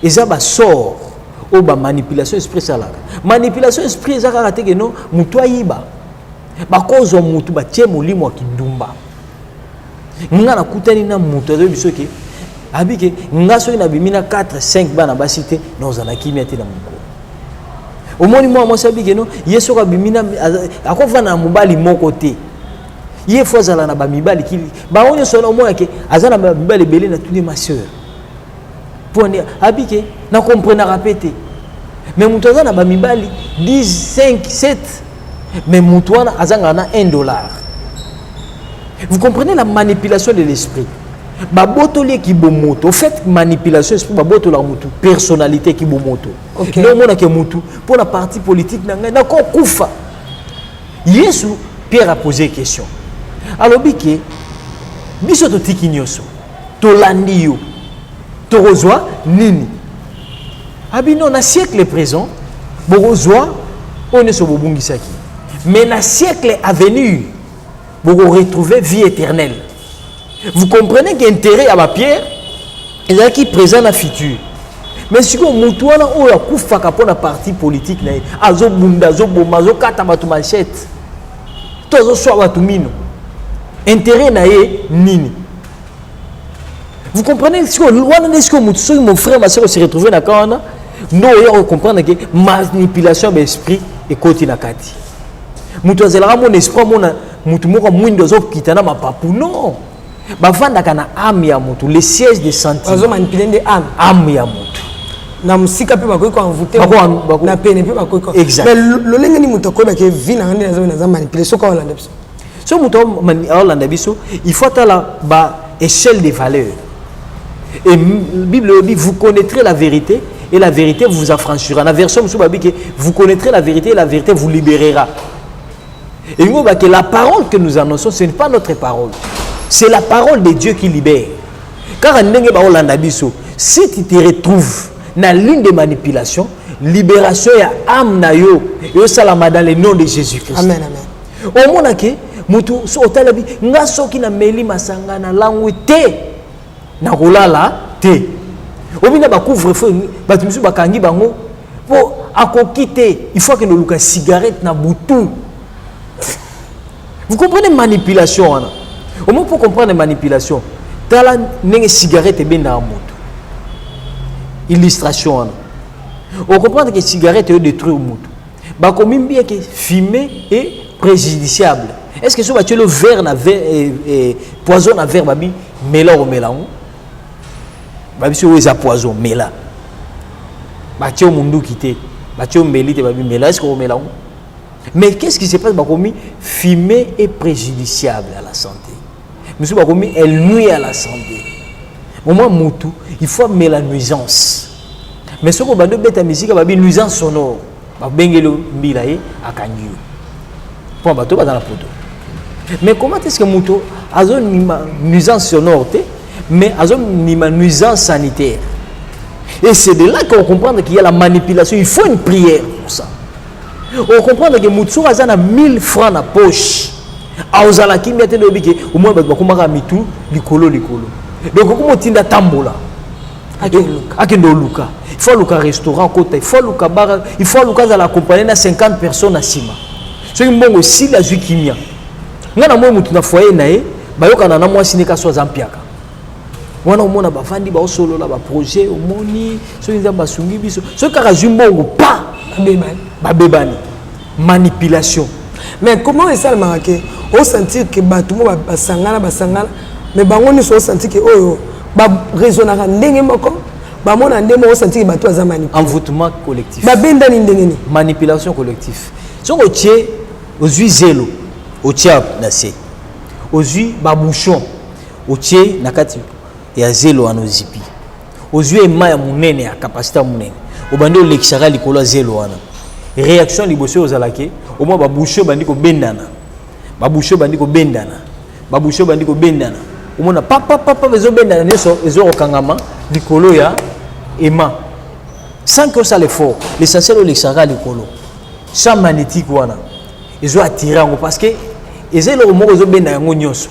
eza basort oyo bamanipulation esprit esalaka. Manipulation esprit eza kaka te ke no motu ayiba. Bakozwa motu, batie molimo ya kindumba. Nga nakutani na moto azoyebi biso ke abi ke nga soki nabimi na 4 5 bana basi te, naozala kimia te na mokolo. Omoni mwana mwasi abi ke no, ye soki abimi na, akovanda na mobali moko te, ye fo azala na bamibali kili bango nyonso wana. Omona ke aza na bamibali ebele. Natuni: "Ma sœur, mpo nde abi ke nakomprenaka mpe te, mais moto aza na bamibali 10 5 7, mais moto wana azangaka na 1 dollar." Vous comprenez la manipulation de l'esprit? Babotoli eki bomoto. Au fait, manipulation esprit, babotolaka motu personnalité, eki bomoto. Nde omonake motu mpo na parti politique na ngai nakokufa. Yesu, Pierre a posé question, alobi ke biso totiki nyonso, tolandi yo, tokozwa nini? Abino na siècle présent bokozwa oyo nyonso bobungisaki, mais na siècle à venir bokoretrouver vie éternelle. Vous comprenez que intérêt ya bapierre ezalaki présent na futur. Mais sikoyo motu wana oyo akufaka mpo na parti politique na ye, azobunda, azoboma, azokata bato machette to azoswa bato mino, intérêt na ye nini? Vous comprenez? Sikoyo wana nde sikoyo motu, soki mon frère, ma sœur, se retrouve na ka wana, nde oya kocomprendre ke manipulation ya baesprit ekoti na kati. Moto azelaka mona esprit, amona motu moko mwindo azokita na mapapu. Non, bavandaka na âme ya motu, le siège de sentiment. Bazomanipule nde âme. Âme ya motu. Na mosika mpe bakoki koenvoûter, na pene mpe bakoki. Exact. Mais lolenge nini moto akoyebake vie na nga nde naza manipulé soki aolanda biso? Soki moto aolanda biso, il faut atala ba échelle de valeur. Et Bible dit: "Vous connaîtrez la vérité et la vérité vous affranchira." Na version mosusu babi ke "Vous connaîtrez la vérité et la vérité vous libérera." Et que la parole que nous annonçons, ce n'est pas notre parole, c'est la parole de Dieu qui libère. Kaka ndenge baolanda biso, si tu te retrouves na ligne de manipulation, libération ya âme na yo eosalama dans le nom de Jésus Christ. Amen, amen. Omonake motu so otalabi nga soki nameli masanga na langwi te, nakolala te. Obi na bacouvre-feu, bato mosusu bakangi bango mpo akoki te, il faut akende oluka cigarette na butu. Vous comprenez manipulation wana? Au moins, pour comprendre manipulation, tala ndenge cigarette ebendaka moto. Illustration wana, ocomprendre que cigarette eyo détruire moto. Bakomi bien que fumer est préjudiciable. Est ce que soki batieli yo verre na verre, eh, eh, poison na verre, babi mela, okomela yango? Babi soki oyo eza poison, mela. Batie yo munduki te, batie yo mbeli te, babi mela, est ce que okomela yango? Mais qu'est ce qui se passe? Bakomi fumée est préjudiciable à la santé, mosusu bakomi elle nuit à la santé. Omwa mutu, il faut amela nuisance. Mais soki obandi obeta misika, babi nuisance sonore, babengeli mbila, ye akangi yo mpo bato baza na poto. Mais comment est ce que moto azonima nuisance sonore te, mais azonima nuisance sanitaire? Et c'est de là qu'on comprend qu'il y a la manipulation. Il faut une prière pour ça. On comprend que moto soki aza na 1000 francs na poche, aozala kimia te. Nde ke omoi bato bakomaka mitu likolo likolo. Donc okoma otinda tambola, akende oluka, il faut aluka restaurant kota, il faut aluka bar, il faut aluka azala accompagné na 50 personnes na nsima. Soki mbongo esili, azwi kimia. Ngai na moi, motu na foyer na ye bayokana na mwasi ne kaso aza mpiaka wana, omona bavandi, baosolola baprojet. Omoni, soki Nzambe asungi biso, soki kaka azwi mbongo pa, babebani. Manipulation. Mais comment esalemaka ke osentir ke bato mo basangana, basangana, mais bango nyonso osentir ke oyo baraisonnaka ndenge moko, bamona ndenge moko, osentir ke bato baza manipulé? Envoûtement collectif. Babendani ndenge nini? Manipulation collectif. Soki otie, ozwi zelo, otie na se, ozwi babouchon, otie na kati ya zelo wana, ozipi, ozwi ema ya monene, ya capacité ya monene, obandi olekisaka likolo ya zelo wana, réaction liboso oyo ozalaki, omwa babouchon ebandi kobendana, babouchon ebandi kobendana, babouchon ebandi kobendana, omona papapapa ezobendana nyonso, ezokokangama likolo ya ema sans que osala effort. L'essentiel, olekisaka likolo, champ magnétique wana ezo attire yango, parce que eza eloko moko ezobenda yango nyonso.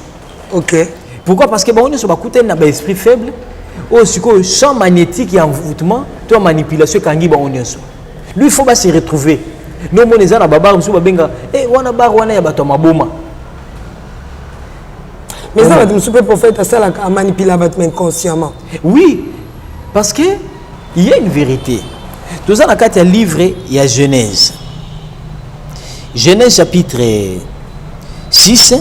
Pourquoi? Parce que bango nyonso bakutani na baesprit faible oyo sikoyo champ magnétique ya envoûtement to ya manipulation ekangi bango nyonso. Lui, il faut base retrouver. Nde omona eza na babar mosusu babenga e wana bar wana ya bato ya maboma. Mais eza bato mosusu mpe, prophète, asalaka, amanipula bato inconsciemment. Oui, parce que il y a une vérité. Toza na kati ya livre ya Genèse, Genèse chapitre 6,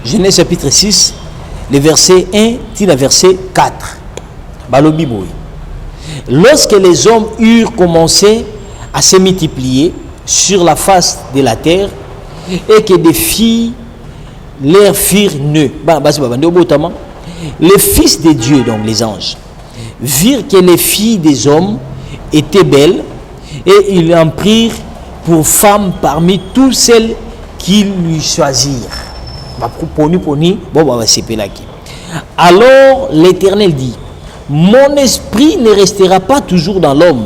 Genèse chapitre 6, le verset 1 ti na verset 4. Balobi boye: lorsque les hommes eurent commencé à se multiplier sur la face de la terre et que des filles leur firent nées, bana basi babandi obotama, les fils de Dieu, donc les anges, virent que les filles des hommes étaient belles et ils en prirent pour femmes parmi toutes celles qu'ils lui choisirent. Poni poni bon basepelaki. Alors l'Éternel dit: mon esprit ne restera pas toujours dans l'homme,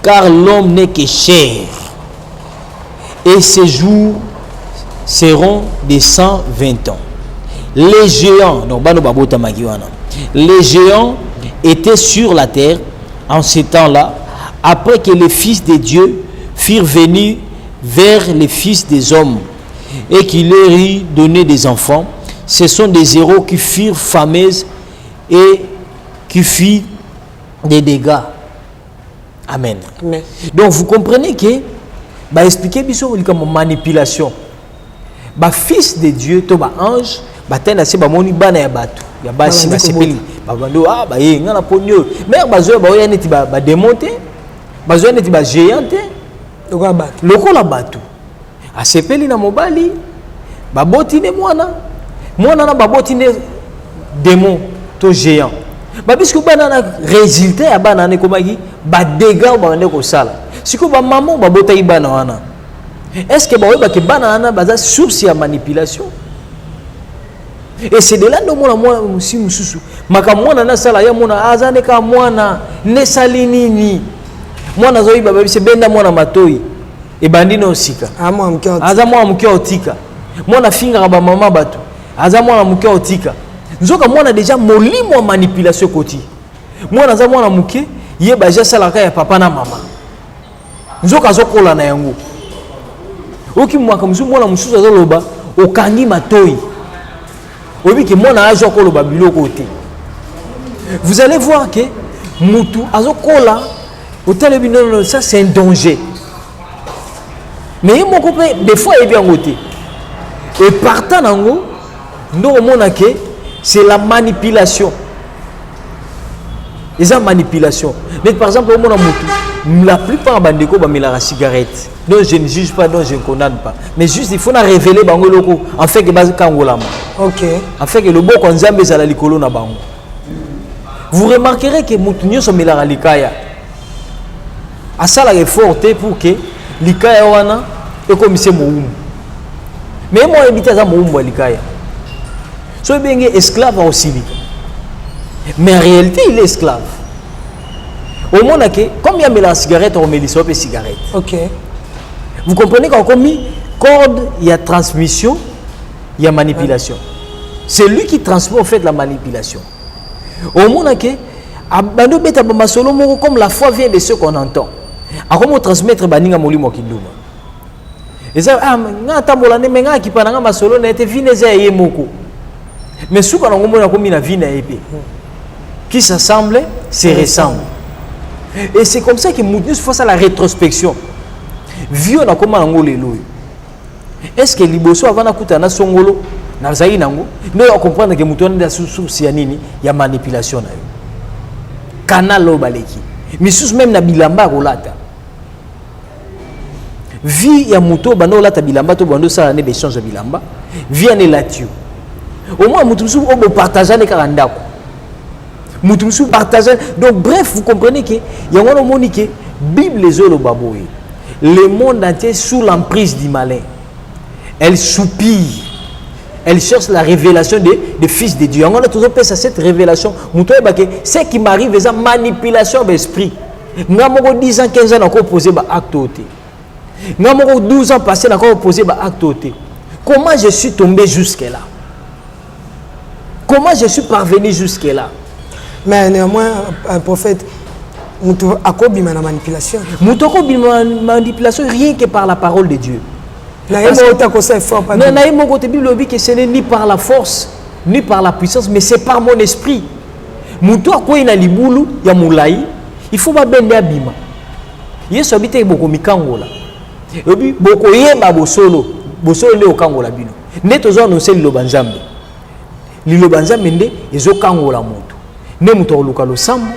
car l'homme n'est que chair et ses jours seront de 120 ans. Les géants, donc bano babotamaki wana, les géants étaient sur la terre en ce temps-là, après que les fils de Dieu furent venus vers les fils des hommes et qu'il leur eut donné des enfants. Ce sont des héros qui furent fameux et qui firent des dégâts. Amen. Amen. Donc vous comprenez que baexpliquer biso likambo manipulation. Bafils de Dieu to baange batali na se, bamoni bana ya bato ya basi, Babandi. Basepeli, babandi: ah, baye nga na poni oyo. Mais bazoya, baoya neti badémon te, bazoya neti bagéant te. Lokola bato. Lokola bato. Asepeli na mobali, baboti nde mwana. Mwana na baboti nde démon to géant. Babisiko bana na résultat ya bana wana ekomaki badégâts oyo babandi kosala. Sikoyo bamama oyo babotaki bana wana, est ce que baoyebaki bana wana baza source ya manipulation? Et c'est de là nde omona mwana mosi mosusu, makambo mwana nasala ya mona aza nde kaka mwana nesali nini. Mwana azoyiba, babisi benda mwana matoi, ebandi na osika. Aza mwana moke, otika. Mwana afingaka bamama bato, aza mwana moke, otika. Nzoka mwana déjà molimo ya manipulation ekoti. Mwana aza mwana moke, ye baje asalaka ya papa na mama, nzoka azokola na yango. Oyoki mwaka mosusu, mwana mosusu azoloba, okangi matoi, oyebi ke mwana azwa koloba biloko te. Vous allez voir que mutu azokola, otalebi: non, non, ça c'est un danger. Mais ye moko mpe des fois ayebi yango te. Et partant nango nde okomona ke c'est la manipulation. Eza manipulation. Neti par exemple omona motu, la plupart ya bandeko bamelaka cigarette. Donc je ne juge pas, donc je ne condamne pas. Mais juste il faut na révéler bango eloko en fait ke bakangolama. En fait ke loboko ya Nzambe ezala likolo na bango. Vous remarquerez que motu nyonso amelaka likaya asalaka effort te pour que likaya wana ekomise mowumbu. Mais ye moko ayebi te aza mowumbu ya likaya. So ebenge esclave akosilika. Mais en réalité il est esclave. Omona ke comme ye amelaka cigarette, akomelisa yo mpe cigarette. Vous comprenez qu'akomi corde ya transmission ya manipulation. C'est lui qui transmet en fait la manipulation. Omona ke abandi obeta bamasolo moko comme la foi vient de ce qu'on entend. Akomi otransmettre baninga molimo ya kinduma. Eza ah, nga atambola nde me nga akipa na nga masolo na ye te, vie na eza ya ye moko. Mais suka nango mona akomi na vie na ye mpe. Qui s'assemble se ressemble. Et c'est comme ça que moto nyonso faut la rétrospection. Vie oyo nakoma nango lelo oyo, est ce que liboso avant nakutana na songolo nazalaki nango? Nde oyo acomprendre ke moto wana nde source ya nini, ya manipulation na yo. Canal oyo baleki misusu même na bilamba ya kolata, vie ya moto oyo banda olata bilamba to banda osala nde baéchange ya bilamba, vie wana elati yo. Au moins moto mosusu oyo bopartage nde kaka ndako, moto mosusu partage. Donc bref, vous comprenez ke yango wana omoni ke Bible ezoloba boye: le monde entier sous l'emprise du malin, elle soupire, elle cherche la révélation des fils de Dieu. Yango wana tozopesa cette révélation, moto oyeba ke ce qui m'arrive eza manipulation ya baesprit. Nga moko 10 ans, 15 ans nakopose baacte oyo te. Nga moko 12 ans passé nakopose baacte oyo te. Comment je suis tombé jusque là? Comment je suis parvenu jusque là? Mais néanmoins, un prophète, moto akobima na manipulation? Moto akobima na manipulation rien que par la parole de Dieu. Na ye moko te akosa effort pas? Non, na ye moko te. Bible elobi que ce n'est ni par la force ni par la puissance, mais c'est par mon esprit. Moto akwei na libulu ya molai, il faut babende abima. Yesu abi te bokomikangola, elobi bokoyeba bosolo, bosolo nde okangola bino. Nde tozo annonce liloba Nzambe, liloba Nzambe nde ezokangola moto. Nde moto akoluka losambo,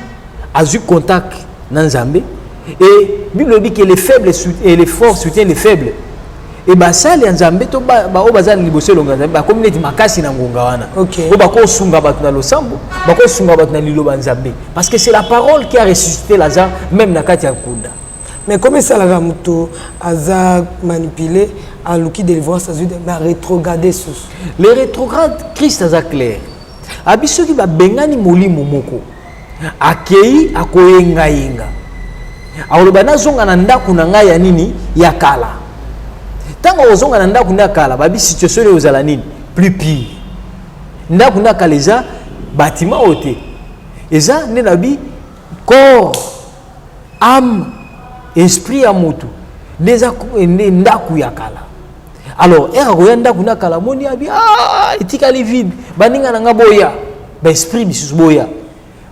azwi contact na Nzambe. Et Bible elobi que les faibles et les forts soutiennent les faibles. E basali ya Nzambe to baoyo baza na liboso elongo ya Nzambe bakomi neti makasi na ngonga wana, oyo bakosunga bato na losambo, bakosunga bato na liloba Nzambe, parce que c'est la parole qui a ressuscité Lazare même na kati ya nkunda. Mais comme esalaka moto aza manipulé, aluki délivrance, azwi, mais arétrograde susu? Le rétrograde, Christ aza clair, abi soki babengani molimo moko, akei akoyengayenga, akoloba nazonga na ndako na ngai ya nini, ya kala. Ntango akozonga na ndako nde ya kala, babi situation oyo ozala nini, plus pire. Ndako nde ya kala eza bâtiment oyo te, eza nde na bi corps, âme, esprit ya motu nde eza nde ndako ya kala. Alors ere akoya ndako nde ya kala, amoni abi ah, etikali vide, baninga na nga boya, baesprit misusu boya,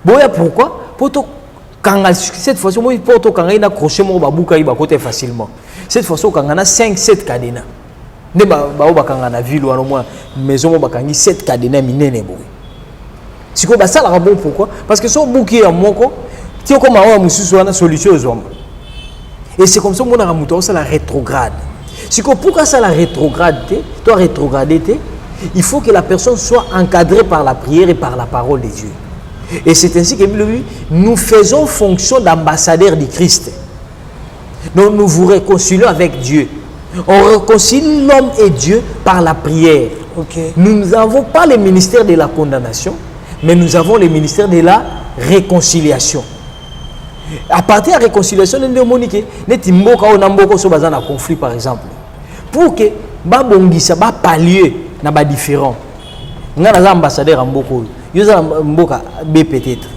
boya. Pourquoi? Po tokanga cette fois-ci, omoni, mpo tokanga ye na crochet moko, babuka ye, bakota facilement. Cette fois-ci okanga na 5 7 cadenas nde bao bakanga na ville wana. Mwa maison moko bakangi 7 cadenas minene boye. Sikoyo basalaka bon, pourquoi? Parce que so obuki ya moko ti okoma oyo mosusu wana, solution ezwama. Et c'est comme ça omonaka moto aosala rétrograde. Sikoyo pour asala rétrograde te to rétrograde te, il faut que la personne soit encadrée par la prière et par la parole de Dieu. Et c'est ainsi que lui, nous faisons fonction d'ambassadeur du Christ. Donc nous vous réconcilions avec Dieu. On réconcilie l'homme et Dieu par la prière. Nous n'avons pas le ministère de la condamnation, mais nous avons le ministère de la réconciliation. À partir de la réconciliation, nde omoni ke neti mboka oyo na mboka oyo baza na conflit par exemple, pour que babongisa, bapallier na badifférent, ngai naza ambassadeur ya mboka oyo, yo oza na mboka B, peut-être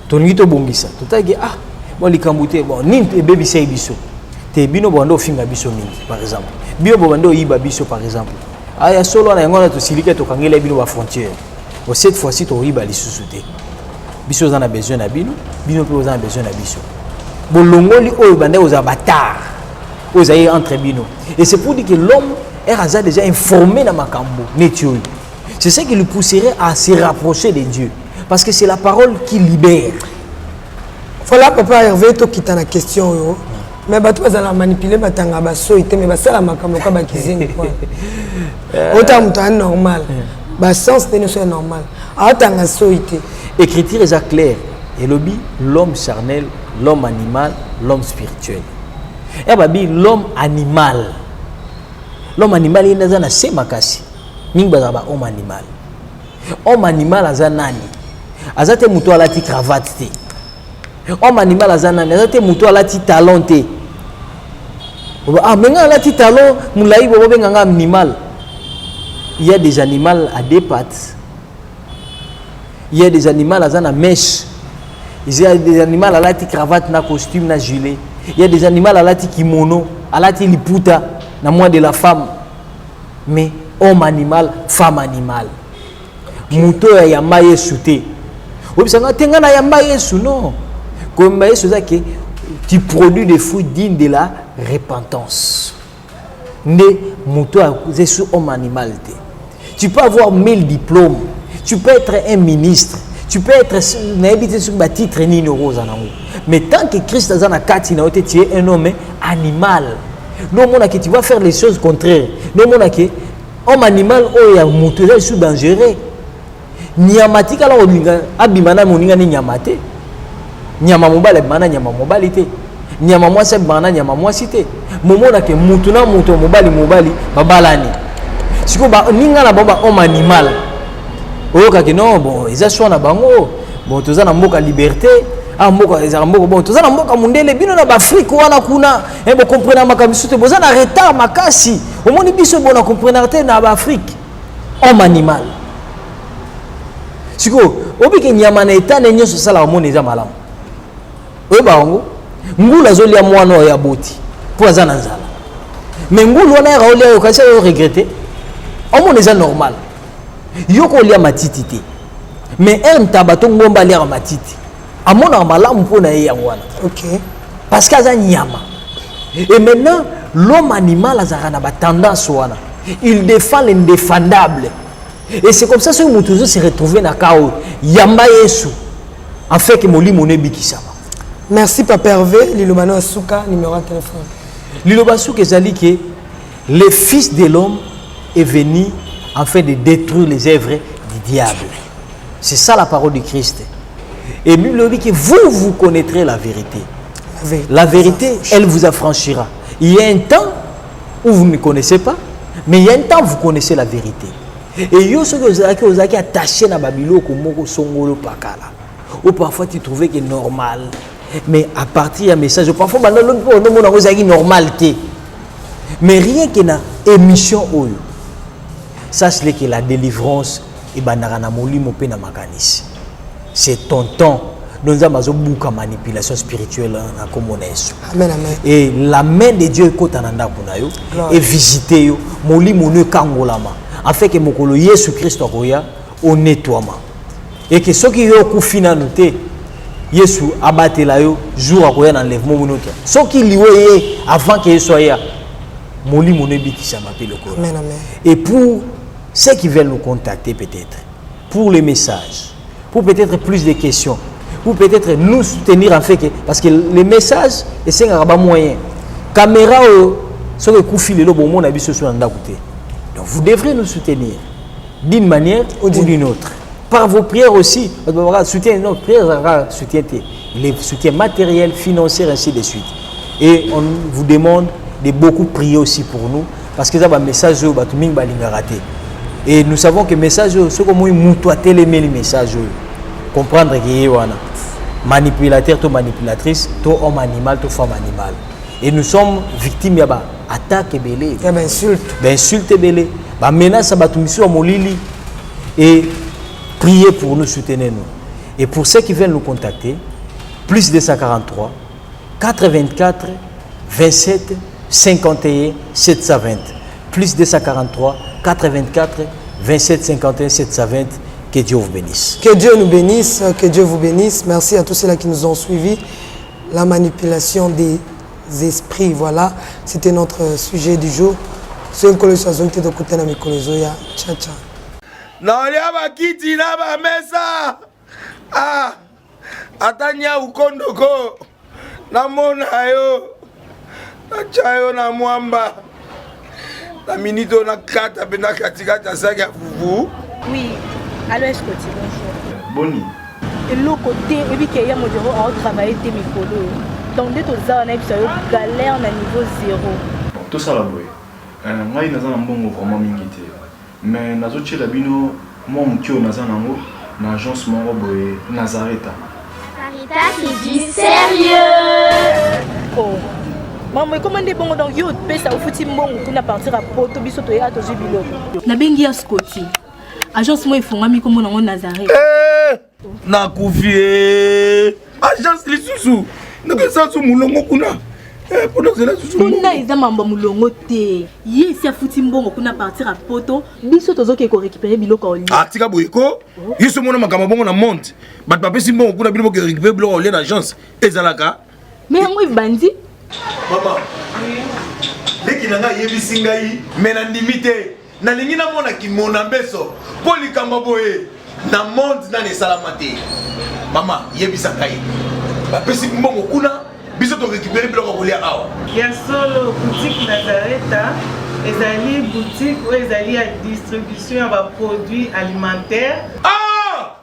tolingi tobongisa, totaki ah bon, likambo te, bon, nini ebebisaki biso te? Bino bobanda ofinga biso mingi par exemple, bino bobanda oyiba biso par exemple. Aya solo wana, yango wana tosiliki, tokangeli bino bafrontière. Bon, cette fois-ci tokoyiba lisusu te. Biso oza na besoin na bino, bino mpe oza na besoin na biso. Bolongoli oyo banda kozala batard. Oyo ezali entre bino. Et c'est pour dire que l'homme ere aza déjà informé na makambo neti oyo. C'est ce qui le pousserait à se rapprocher de Dieu. Parce que c'est la parole qui libère. Voilà, papa Hervé, tokita na question oyo. Mais bato bazala manipuler, batanga basoi te, mais basala makambo lokola bakizengi. Ota moto aza normal, basens te nyonso ya normal, aotanga soi te. Écriture eza claire, elobi l'homme charnel, l'homme animal, l'homme spirituel. Ya babi l'homme animal, l'homme animal ye nde aza na se makasi mingi. Bazala ba homme animal. Homme animal aza nani? Aza te moto alati cravate te. Homme animal aza nani? Aza te moto alati talon te. Ah, mais nga alati talon molai, bo bobenga nga animal. Il y a des animaux à deux pattes, il y a des animaux aza na mèche, il y a des animaux alati cravate na costume na gilet, il y a des animaux alati kimono, alati liputa na mois de la femme. Mais homme animal, femme animal, moto oyo ayamba Yesu te, oyebisanga te nga nayamba Yesu. Non, koyamba Yesu eza ke tu produis des fruits dignes de la repentance. Nde moto aza su homme animal te. Tu peux avoir mille diplômes, tu peux être un ministre, tu peux être, nayebi te soki batitre nini okoza nango, mais tant que Christ aza na kati na yo te, tu es un homme animal. Nomonaki tu vas faire les choses contraires. Nomonaki homme animal oyo ya moto eza lisusu dangereux. Nyama tikala kolinga abima na moninga ni nyama te. Nyama mobali abima na nyama mobali te, nyama mwasi abimaka na nyama mwasi te. Momonake mutu na mutu, mobali mobali babalani. Sikoyo baninga na bango ba homme animal oyokaki non, bon, eza choix na bango. Bon, toza na mboka liberté. Ah, mboka ezalaka mboka. Bon, toza na mboka mondele. Bino na baafrike wana kuna, eh, bocomprena makambo biso te, boza na retard makasi. Omoni biso bona comprenaka te na baafrike. Homme animal sikoyo obike nyama na etane nyonso esalaka mona eza malamu. Oyeba yango, ngulu azolia mwana oyo aboti mpo aza na nzala, mais ngulu wana yaka olia oyo kasi oyo regrete, omona eza normal. Yo kolia matiti te, mais ere ntaba to ngomba aliaka matiti, amonaka malamu mpo na ye yango wana. Parce que aza nyama. Et maintenant, l'homme animal azalaka na batendance wana, il défend l'indéfendable. Et c'est comme ça, soki moto ozo se retrouver na ka oyo, yamba Yesu en fait que molimo no ebikisama. Merci, papa Hervé. Liloba no ya suka, numéro ya téléphone. Liloba suka ezali ke le Fils de l'homme est venu afin de détruire les œuvres du diable. C'est ça la parole du Christ. Et Bible dit que vous, vous connaîtrez la vérité. La vérité, la vérité, elle vous affranchira. Il y a un temps où vous ne connaissez pas, mais il y a un temps où vous connaissez la vérité. Et yo soki ozalaki attaché na babiloko moko songolo pakala, ou parfois tu trouvais que normal, mais à partir ya message, parfois banda lobi mpo onomona yango ezalaki normal te, mais rien que na émission oyo, sache le que la délivrance ebandaka na molimo mpe na makanisi. C'est ton temps. Donc Nzambe azobuka manipulation spirituelle na nkombo na Yesu. Amen, amen. Et la main de Dieu ekota na ndako na yo, Gloire. evisite yo, molimo no ekangolama, afin ke mokolo Yesu Kristo akoya, onetwama. Eke soki yo okufi nanu te, Yesu abatela yo jour akoya na enlèvement monoto. Soki liwa ye avant ke Yesu aya, molimo no ebikisama mpe lokola. Amen, amen. Et pour ceux qui veulent nous contacter, peut-être pour les messages, pour peut-être plus de questions, pour peut-être nous soutenir en fait que, parce que les messages esengaka ba moyen. Caméra oyo soki ekufi lelo, bomona biso so na ndako te. Donc vous devrez nous soutenir d'une manière ou d'une autre, par vos prières aussi. Soutien, non, prière ezalaka soutien te, les soutiens matériels, financiers, ainsi de suite. Et on vous demande de beaucoup prier aussi pour nous, parce que eza bamessage oyo bato mingi balingaka te. Et nous savons que message oyo, soki omoi mutu atelemeli message oyo, comprendre ke ye wana manipulateur to manipulatrice to homme animal to femme animale. Et nous sommes victimes ya ba attaque ebele, ya bainsulte, bainsulte ebele, bamenace ya bato misusu ya molili. Et priez pour nous, soutenez nous. Et pour ceux qui veulent nous contacter, plus 243 84 27 51 720, plus 243 84 27 51 720. Que Dieu vous bénisse. Que Dieu nous bénisse, que Dieu vous bénisse. Merci à tous ceux-là qui nous ont suivis. La manipulation des esprits. Voilà, c'était notre sujet du jour. Soki Nkolo Yesu azongi te, tokutana mikolo ezoya. Ciao ciao. Nalia bakiti na bamesa, ah, ata nyau kondoko namona yo, natya yo na mwamba na minute oyo, nakata mpe na katikati ya saki ya fufu. Oui, allo Escoti, bonjour. Boni? Eloko te, oyebi ke ya modero aotravaille te mikolo oyo, donc nde toza wana, yebisa yo, galère na niveau zéro. Bon, tosala boye. Ngai naza na mbongo vraiment mingi te, mais nazotiela bino mwa moke oyo naza nango na agence moko boye, Nazareta. Sarita, c'est du sérieux. Oh, makambo ekoma nde bongo, donc yo opesa, ofuti mbongo kuna partir ya poto, biso toya tozwi biloko. Nabengi ya Scoti, agence moko efungwami, nkombo nango Nazareth. Eh, nakufi e, agence lisusu ndenge su molongo kuna. Eh, mpo nazela susu. Kuna eza mambo ya molongo te, ye esi afuti mbongo kuna partir ya poto, biso tozoke korécupérer biloko ya olia. Ah, tika boye ko, yo so mona makambo bongo na monde, bato bapesi mbongo kuna, bino boke récupérer biloko ya olia na agence, ezalaka? Mais yango ebandi. Mama leki na ngai ayebisi ngai, me nandimi te, nalingi namona kimona mbeso, mpo likambo boye na monde nani esalama te. Mama, yebisa ngai, bapesi mbongo kuna, biso torécupérer biloko ya kolia awa? Ya solo, boutique Nazareta ezali boutique oyo ezali ya distribution ya baproduit alimentaire. Ah!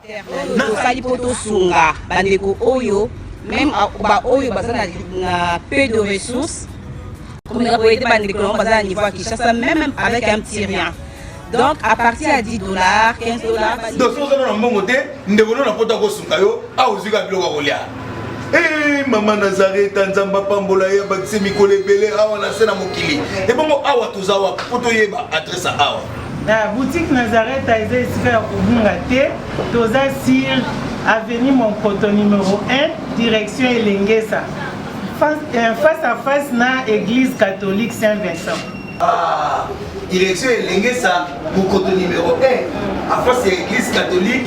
Tosali mpo tosunga bandeko oyo, même baoyo baza na peu de ressources, komeka koaider bandeko nango baza na niveau ya Kinshasa, même avec un petit rien, donc à partir ya 10 dollars, 15 dollars. Donc soki oza na mbongo te, ndeko no na poto akosunga yo awa, ozwi kaka biloko ya kolia. Eh, mama Nazareta, Nzambe apambola ye, abakisi mikolo ebele awa na se na mokili. Ebongo awa toza wapi, mpo toyeba adresse ya awa? Na boutique Nazareta eza esika ya kobunga te, toza sur avenue Monkoto numéro 1, direction Elengesa, face à face na église catholique Saint Vincent. Ah, direction Elengesa, Mokoto numéro 1, à face ya église catholique.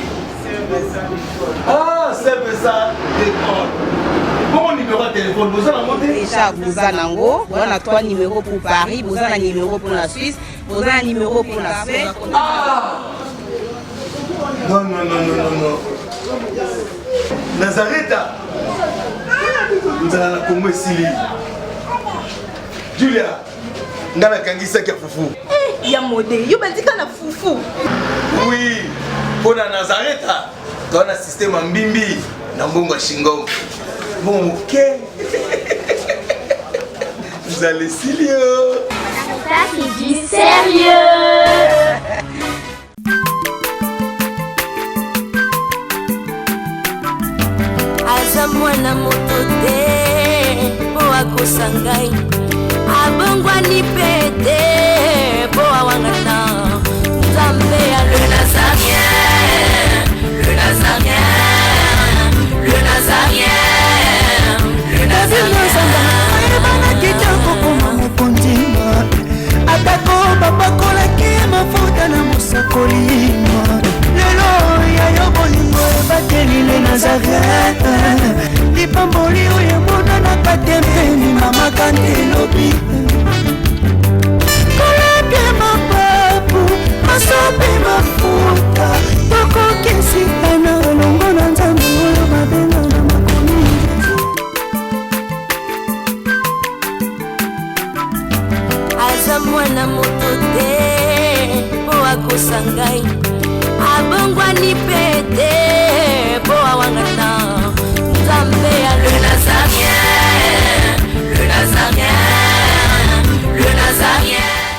Ah, Saint Vincent de Paul. Bongo numéro ya téléphone boza nango te? Déjà boza nango, boza na trois numéros pour Paris, boza na numéro pour la Suisse, boza na numéro pour la Suède. Ah non, non, non, non, non, non, Nazareta, nzala na Kongo esili. Julia, nga nakangisaki ya fufu. Ya mode, yo bandika na fufu. Oui, mpo na Nazareta toza na système ya mbimbi na mbongo ya shingom, mbongo moke, nzala esili yo. Ça, c'est du sérieux. Aza mwana moto te mpo akosa ngai, abongwani mpe te mpo awangana Nzambe ya le Nazarien, le Nazarien, le Nazarien, le Nazarien. Ayebanaki te kokoma mokonzi, atako bapakolaki mafuta na mosakoli. Lelo ya yo bolingo ebateli le Nazaret, lipamboli oyo emonanaka te mpeni mama kante elobi kolapia mapapu masope mafuta, tokokesika na elongo na Nzambe oyo babenga na makomi. Aza mwana moto te mpo akosa ngai, abongwani mpe te mpo awangana Nzambe ya le